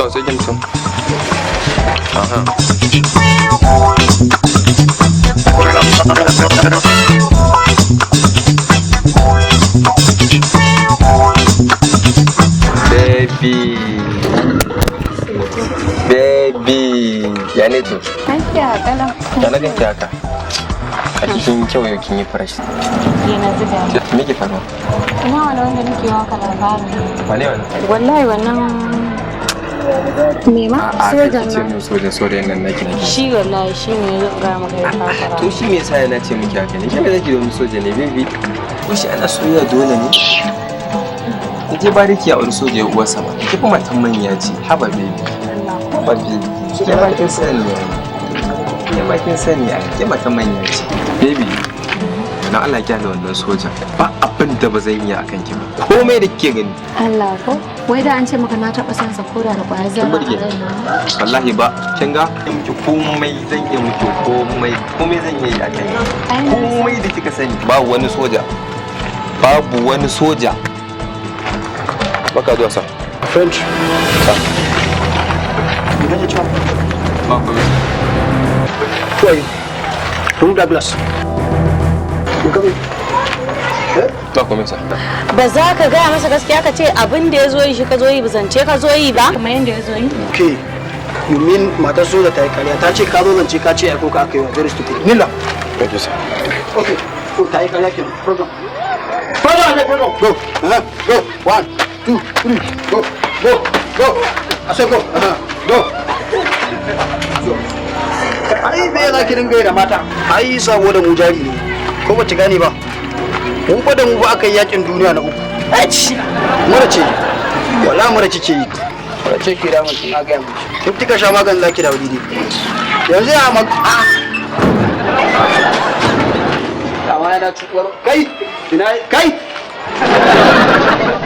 To sai kin tun. Aha. Baby. Baby. Ya ne to? Lafiya kalau. Ya na ganki haka? A cikin kyau, yau kin yi fresh. Ke na zuga. Me ke faruwa? Ina wani wanda nake waka labarin. Wane wannan? Wallahi wannan me ma? A Sojan ce nan. min sojan, sojan nan naki naki. Shi wallahi shi ne ya ga maka ya fara. To shi me yasa yana ce miki haka ne? Ke me zaki domin soja ne, baby? Ko shi ana soyayya dole ne? Ki je bariki a wani soja ya uwarsa ma. Ki fi matan manya ce. Haba baby. Haba baby. Ke ma kin sani ai. Ke ma kin sani ai. Ke matan manya ce. Baby. Na Allah ya kyale wannan sojan. Ba abin da ba zan yi akan ki ba. Komai da kike gani. Allah ko? Wai da an ce maka na taɓa son sa koda da ƙwayar Kin zarra a burge. raina. Wallahi ba. Kin ga? Miki komai zan iya, miki komai. Komai zan iya yi akan ki. Ai na Komai da kika sani. Babu wani soja. Babu wani soja. Baka zuwa sa. French. Sa. Me kake cewa? Ba komai. Who are you? Remove that glass. You come in. Eh? Ba komai sa. Ba za ka gaya masa gaskiya ka ce abin da ya zo yi shi ka zo yi, ba zance ka zo yi ba, Kamar yadda ya zo yi. Okay. You mean matar soja ta yi karya, ta ce ka zo zance, ka ce aiko ka aka yi wa. Very stupid. Nila. Thank you, sir. Okay. So ta yi karya kenan. Program. Program, program. Go. Go. One, two, three. Go. Go. Go. I said go. Go. So. Ai me za ki dinga yi da mata? Ai saboda mu jari ne. Ko ba ki gane ba? Mun fa da mu ba aka yi yakin duniya na uku. Mura ce. Wallahi mura kike yi. Mura ce ke damun ki, na gaya miki. In kika sha maganin zaki dawo daidai. Yanzu ya ma a. Amma yana cutar kai ina kai.